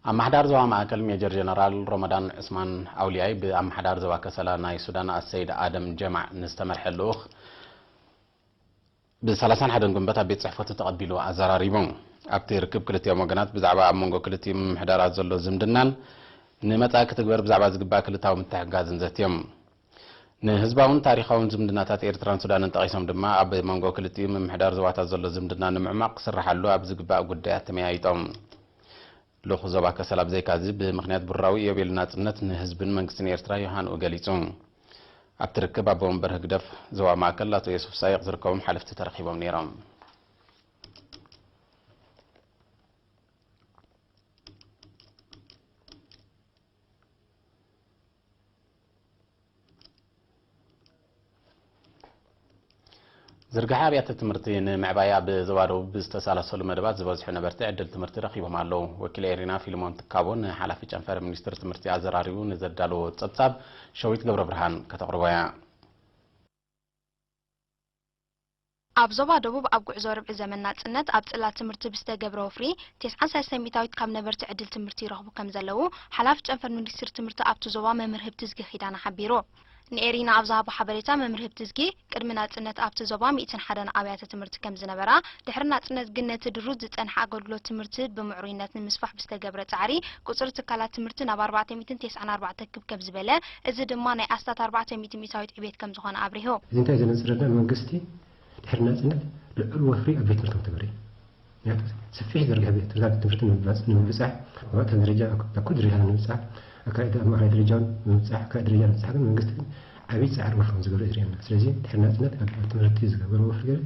ኣመሓዳሪ ዞባ ማእከል ሜጀር ጀነራል ሮመዳን ዑስማን ኣውልያይ ብኣመሓዳሪ ዞባ ከሰላ ናይ ሱዳን ኣሰይድ ኣደም ጀማዕ ንዝተመርሐ ልኡኽ ብ30 ሓደን ጉንበት ኣብ ቤት ጽሕፈቱ ተቐቢሉ ኣዘራሪቡ። ኣብቲ ርክብ ክልቲኦም ወገናት ብዛዕባ ኣብ መንጎ ክልቲኡ ምምሕዳራት ዘሎ ዝምድናን ንመጻኢ ክትግበር ብዛዕባ ዝግባእ ክልታዊ ምትሕግጋዝን ዘትዮም። ንህዝባውን ታሪኻውን ዝምድናታት ኤርትራን ሱዳንን ጠቒሶም ድማ ኣብ መንጎ ክልቲኡ ምምሕዳር ዞባታት ዘሎ ዝምድና ንምዕማቕ ክስርሓሉ ኣብ ዝግባእ ጉዳያት ተመያይጦም። ልኡኽ ዞባ ከሰላ ብዘይካዚ ብምኽንያት ብሩራዊ ኢዮቤል ናጽነት ንህዝብን መንግስትን ኤርትራ ዮሃንኡ ገሊጹ። ኣብቲ ርክብ ኣቦ መንበር ህግደፍ ዞባ ማእከል ኣቶ የሱፍ ሳይቕ ዝርከቦም ሓለፍቲ ተረኺቦም ነይሮም። ዝርግሐ ኣብያተ ትምህርቲ ንምዕባይ ኣብ ዞባ ደቡብ ብዝተሳለሰሉ መደባት ዝበዝሑ ነበርቲ ዕድል ትምህርቲ ረኺቦም ኣለዉ። ወኪል ኤሪና ፊልሞን ትካቦ ንሓላፊ ጨንፈር ሚኒስትሪ ትምህርቲ ኣዘራሪቡ ንዘዳለዎ ጸብጻብ ሸዊት ገብረ ብርሃን ከተቕርቦ እያ። ኣብ ዞባ ደቡብ ኣብ ጉዕዞ ርብዒ ዘመን ናጽነት ኣብ ጽላት ትምህርቲ ብዝተገብረ ወፍሪ ተስዓን ሰለስተን ሚእታዊት ካብ ነበርቲ ዕድል ትምህርቲ ይረኽቡ ከም ዘለዉ ሓላፊ ጨንፈር ሚኒስትሪ ትምህርቲ ኣብቲ ዞባ መምህር ህብቲ ዝጊ ኪዳነ ሓቢሩ። ንኤሪና ኣብ ዝሃቦ ሓበሬታ መምህር ህብቲ ዝጊ ቅድሚ ናጽነት ኣብቲ ዞባ ሚእትን ሓደን ኣብያተ ትምህርቲ ከም ዝነበራ፣ ድሕሪ ናጽነት ግን ነቲ ድሩት ዝጸንሐ ኣገልግሎት ትምህርቲ ብምዕሩይነት ንምስፋሕ ብዝተገብረ ጻዕሪ ቁጽሪ ትካላት ትምህርቲ ናብ ኣርባዕተ ሚእትን ተስዓን ኣርባዕተን ክብ ከም ዝበለ፣ እዚ ድማ ናይ ኣስታት ኣርባዕተ ሚእቲ ሚእታዊት ዕቤት ከም ዝኾነ ኣብሪሁ። እዚ እንታይ ዘነጽረልና? መንግስቲ ድሕሪ ናጽነት ልዑል ወፍሪ ኣብ ቤት ትምህርቲ ከም ተመርዩ። ምክንያቱ ሰፊሕ ዝርግሐ ቤት ትምህርታት ትምህርቲ ንምብላጽ፣ ንምብጻሕ፣ ኣብ ማእከል ደረጃ፣ ኣብ ኩሉ ደረጃ ንምብጻሕ፣ ኣብ ካልኣይ ደ-፣ ኣብ ማእከላይ ደረጃ እውን ንምብጻሕ፣ ኣብ ካልኣይ ደረጃ ንምብጻሕ ግን መንግስቲ ግን ዓብዪ ጻዕሪ ወፍሪ ከም ዝገብረ የርእየና። ስለዚ ድሕሪ ናጽነት ኣብ ትምህርቲ ዝገበሮ ወፍሪ ገለ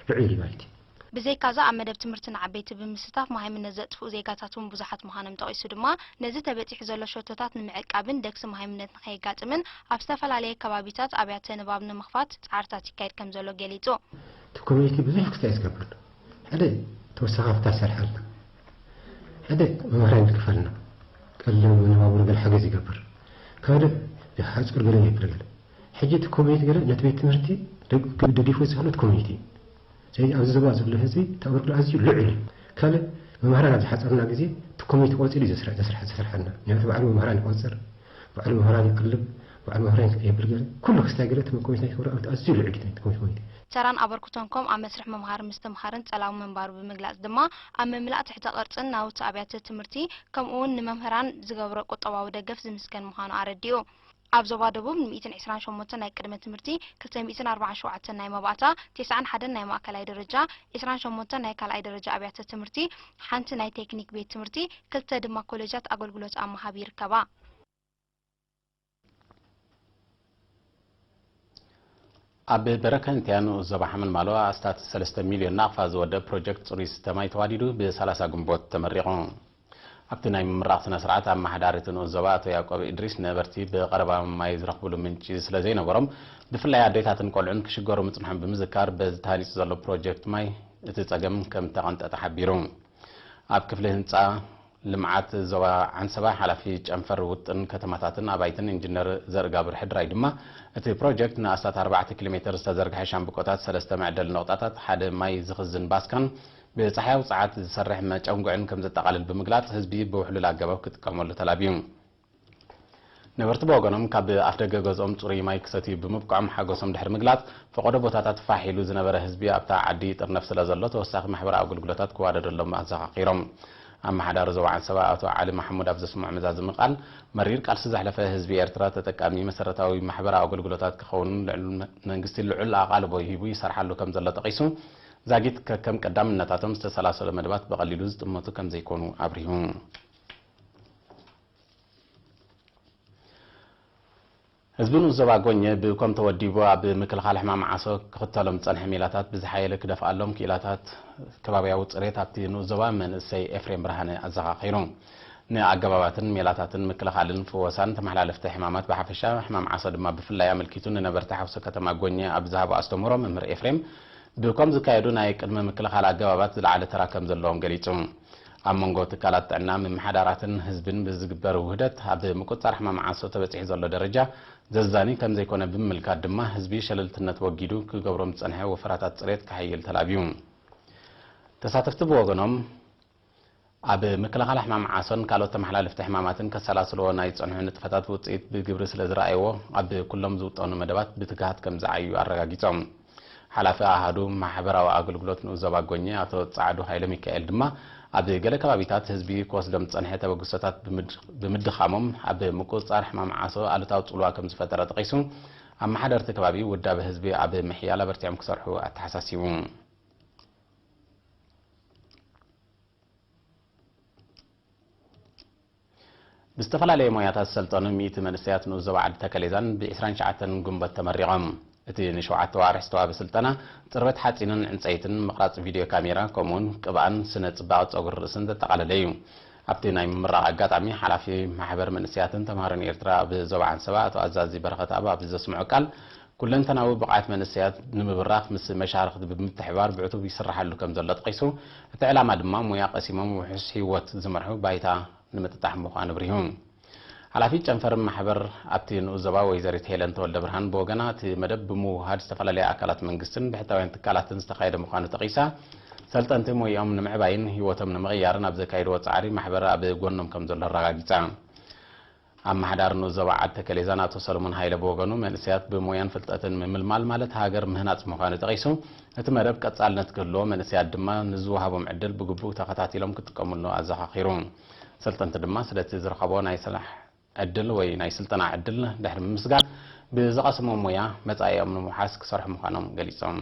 ልዑል እዩ ማለት እዩ። ብዘይካዚ ኣብ መደብ ትምህርቲ ንዓበይቲ ብምስታፍ መሃይምነት ዘጥፍኡ ዜጋታት እውን ብዙሓት ምዃኖም ጠቒሱ ድማ ነዚ ተበጺሑ ዘሎ ሸቶታት ንምዕቃብን ደግሲ መሃይምነት ንኸየጋጥምን ኣብ ዝተፈላለየ ከባቢታት ኣብያተ ንባብ ንምኽፋት ጻዕርታት ይካየድ ከም ዘሎ ገሊጹ። እቲ ኮሚኒቲ ብዙሕ ክስታይ ዝገብር ኣሎ። ሓደ ተወሳኺ ክፍታት ይሰርሓልና፣ ሓደ መምሃራይ ይድግፋልና፣ ቀለብ መነባብሮ ገለ ሓገዝ ይገብር፣ ካልእ ሓጹር ገለ ይገብር ገለ። ሕጂ እቲ ኮሚኒቲ ገለ ነቲ ቤት ትምህርቲ ደግ-፣ ደጊፉ ዝህሉ እቲ ኮሚኒቲ እዩ። ስለዚ ኣብዚ ዞባ ዘሎ ህዝቢ እቲ ኣበርክቶ ኣዝዩ ልዑል እዩ። ካልእ መምሃራን ኣብ ዝሓጸርና ግዜ እቲ ኮሚኒቲ ቆጺሩ እዩ ዘስርሕ-፣ ዘስርሕ-፣ ዘስርሓልና። ምክንያቱ ባዕሉ መምሃራን ይቆጽር፣ ባዕሉ መምህራን ይቕልብ፣ ባዕሉ መምህራን የብል ገለ፣ ኩሉ ክስታይ ገለ እቲ ኮሚቴ ናይ ክብረ ኣዝዩ ልዑል እዩ እቲ ኮሚቴ። ተራን ኣበርክቶን ከም ኣብ መስርሕ ምምሃር ምስትምሃርን ጸላዊ ምንባሩ ብምግላጽ ድማ ኣብ ምምላእ ትሕተ ቅርጽን ናውቲ ኣብያተ ትምህርቲ ከምኡ እውን ንመምህራን ዝገብሮ ቁጠባዊ ደገፍ ዝምስገን ምዃኑ ኣረዲኡ። ኣብ ዞባ ደቡብ ን128 ናይ ቅድመ ትምህርቲ፣ ክልተ ሚእትን ኣርባዓን ሸውዓተን ናይ መባእታ፣ ተስዓን ሓደን ናይ ማእከላይ ደረጃ፣ ዕስራን ሸሞንተን ናይ ካልኣይ ደረጃ ኣብያተ ትምህርቲ፣ ሓንቲ ናይ ቴክኒክ ቤት ትምህርቲ፣ ክልተ ድማ ኮሌጃት ኣገልግሎት ኣብ ምሃብ ይርከባ። ኣብ በረከንትያ ንኡስ ዞባ ሓመልማሎ ኣስታት ሰለስተ ሚልዮን ናቕፋ ዝወደብ ፕሮጀክት ጽሩይ ዝስተ ማይ ተዋዲዱ ብ30 ግንቦት ተመሪቑ። ኣብቲ ናይ ምምራቕ ስነ ስርዓት ኣመሓዳሪ እቲ ንኡስ ዞባ ኣቶ ያዕቆብ ኢድሪስ ነበርቲ ብቐረባ ማይ ዝረኽብሉ ምንጪ ስለ ዘይነበሮም ብፍላይ ኣዴታትን ቆልዑን ክሽገሩ ምጽንሖም ብምዝካር በዚ ተሃኒጹ ዘሎ ፕሮጀክት ማይ እቲ ጸገም ከም ተቐንጠጠ ሓቢሩ። ኣብ ክፍሊ ህንጻ ልምዓት ዞባ ዓንሰባ ሓላፊ ጨንፈር ውጥን ከተማታትን ኣባይትን ኢንጂነር ዘርጋብር ሕድራይ ድማ እቲ ፕሮጀክት ንኣስታት ኣርባዕተ ኪሎ ሜተር ዝተዘርግሐ ሻምብቆታት ሰለስተ መዕደሊ ነቑጣታት ሓደ ማይ ዝኽዝን ባስካን ብጸሓያዊ ጸዓት ዝሰርሕ መጨንጉዕን ከም ዘጠቓልል ብምግላጽ ህዝቢ ብውሕሉል ኣገባብ ክጥቀመሉ ተላብዩ። ነበርቲ ብወገኖም ካብ ኣፍደገ ገዝኦም ጽሩይ ማይ ክሰትዩ ብምብቅዖም ሓጎሶም ድሕሪ ምግላጽ፣ ፈቐዶ ቦታታት ፋሕ ኢሉ ዝነበረ ህዝቢ ኣብታ ዓዲ ይጥርነፍ ስለ ዘሎ ተወሳኺ ማሕበራዊ ኣገልግሎታት ክዋደደሎም ኣዘኻኺሮም። ኣመሓዳሪ ዞባ ዓንሰባ ኣቶ ዓሊ ማሕሙድ ኣብ ዘስምዖ መዛዘሚ ቃል፣ መሪር ቃልሲ ዘሕለፈ ህዝቢ ኤርትራ ተጠቃሚ መሰረታዊ ማሕበራዊ ኣገልግሎታት ክኸውን ልዑል መ-፣ መንግስቲ ልዑል ኣቓልቦ ሂቡ ይሰርሓሉ ከም ዘሎ ጠቒሱ፣ ዛጊት ከከም ቀዳምነታቶም ዝተሰላሰሉ መደባት ብቐሊሉ ዝጥመቱ ከም ዘይኮኑ ኣብሪሁ። ህዝቢ ንኡስ ዞባ ጎኘ ብኮም ተወዲቡ ኣብ ምክልኻል ሕማም ዓሶ ክኽተሎም ዝጸንሐ ሜላታት ብዝሓየለ ክደፍኣሎም ክኢላታት ከባብያዊ ጽሬት ኣብቲ ንኡስ ዞባ መንእሰይ ኤፍሬም ብርሃነ ኣዘኻኺሩ። ንኣገባባትን ሜላታትን ምክልኻልን ፍወሳን ተመሓላለፍቲ ሕማማት ብሓፈሻ ሕማም ዓሶ ድማ ብፍላይ ኣመልኪቱ ንነበርቲ ሓውሲ ከተማ ጎኘ ኣብ ዝሃቦ ኣስተምህሮ መምህር ኤፍሬም ብኮም ዝካየዱ ናይ ቅድመ ምክልኻል ኣገባባት ዝለዓለ ተራ ከም ዘለዎም ገሊጹ። ኣብ መንጎ ትካላት ጥዕና፣ ምምሓዳራትን ህዝብን ብዝግበር ውህደት፣ ኣብ ምቁጽጻር ሕማም ዓሶ ተበጺሑ ዘሎ ደረጃ ዘዛኒ ከም ዘይኮነ ብምምልካት ድማ፣ ህዝቢ ሸለልትነት ወጊዱ ክገብሮም ዝጸንሐ ወፈራታት ጽሬት ከሐይል ተላብዩ። ተሳተፍቲ ብወገኖም፣ ኣብ ምክልኻል ሕማም ዓሶን ካልኦት ተመሓላለፍቲ ሕማማትን ከሰላስልዎ ናይ ዝጸንሑ ንጥፈታት ውጽኢት ብግብሪ ስለ ዝረኣይዎ፣ ኣብ ኩሎም ዝውጠኑ መደባት ብትግሃት ከም ዝዓዩ ኣረጋጊጾም። ሓላፊ ኣሃዱ ማሕበራዊ ኣገልግሎት ንኡስ ዞባ ጎኘ ኣቶ ጻዕዱ ሃይለ ሚካኤል ድማ፣ ኣብ ገለ ከባቢታት ህዝቢ ክወስዶም ዝጸንሐ ተበግሶታት ብምድ-፣ ብምድኻሞም፣ ኣብ ምቁጽጻር ሕማም ዓሶ ኣሉታዊ ጽልዋ ከም ዝፈጠረ ጠቒሱ፣ ኣመሓደርቲ ከባቢ ውዳበ ህዝቢ ኣብ ምሕያል ኣበርቲዖም ክሰርሑ ኣተሓሳሲቡ። ብዝተፈላለየ ሞያታት ዝሰልጠኑ ሚእቲ መንእሰያት ንኡስ ዞባ ዓዲ ተከሌዛን ብ ዕስራን ትሽዓተን ግንቦት ተመሪቖም። እቲ ንሸውዓተ ኣዋርሕ ዝተዋህበ ስልጠና፣ ጽርበት ሓጺንን ዕንጸይትን፣ ምቕራጽ ቪድዮ ካሜራ፣ ከምኡውን ቅብኣን ስነ ጽባቐ ጸጉሪ ርእስን ዘጠቓለለ እዩ። ኣብቲ ናይ ምምራቕ ኣጋጣሚ፣ ሓላፊ ማሕበር መንእሰያትን ተምሃሮን ኤርትራ ኣብ ዞባ ዓንሰባ ኣቶ ኣዛዚ በረኸትኣብ ኣብ ዘስምዖ ቃል፣ ኩለንተናዊ ብቕዓት መንእሰያት ንምብራኽ ምስ መሻርኽቲ ብምትሕብባር ብዕቱብ ይስራሓሉ ከም ዘሎ ጠቒሱ፣ እቲ ዕላማ ድማ ሞያ ቀሲሞም ውሑስ ህይወት ዝመርሑ ባይታ ንምጥጣሕ ምዃኑ ኣብሪሁ። ሓላፊት ጨንፈር ማሕበር ኣብቲ ንኡስ ዞባ ወይዘሪት ሄለን ተወልደ ብርሃን ብወገና፣ እቲ መደብ ብምውህሃድ ዝተፈላለያ ኣካላት መንግስትን ብሕታውያን ትካላትን ዝተኻየደ ምዃኑ ጠቒሳ፣ ሰልጠንቲ ሞይኦም ንምዕባይን ህይወቶም ንምቕያርን ኣብ ዘካይድዎ ጻዕሪ ማሕበር ኣብ ጎኖም ከም ዘሎ ኣረጋጊጻ። ኣመሓዳሪ ንኡስ ዞባ ዓዲ ተከሌዛን ኣቶ ሰለሞን ሃይለ ብወገኑ፣ መንእሰያት ብሞያን ፍልጠትን ምምልማል ማለት ሃገር ምህናጽ ምዃኑ ጠቒሱ፣ እቲ መደብ ቀጻልነት ክህልዎ፣ መንእሰያት ድማ ንዝወሃቦም ዕድል ብግቡእ ተኸታቲሎም ክጥቀምሉ ኣዘኻኺሩ። ሰልጠንቲ ድማ ስለቲ ዝረኸቦ ናይ ስራሕ ዕድል ወይ ናይ ስልጠና ዕድል ድሕሪ ምምስጋን፣ ብዝቐሰሞ ሞያ መጻኢኦም ንምውሓስ ክሰርሑ ምዃኖም ገሊጾም።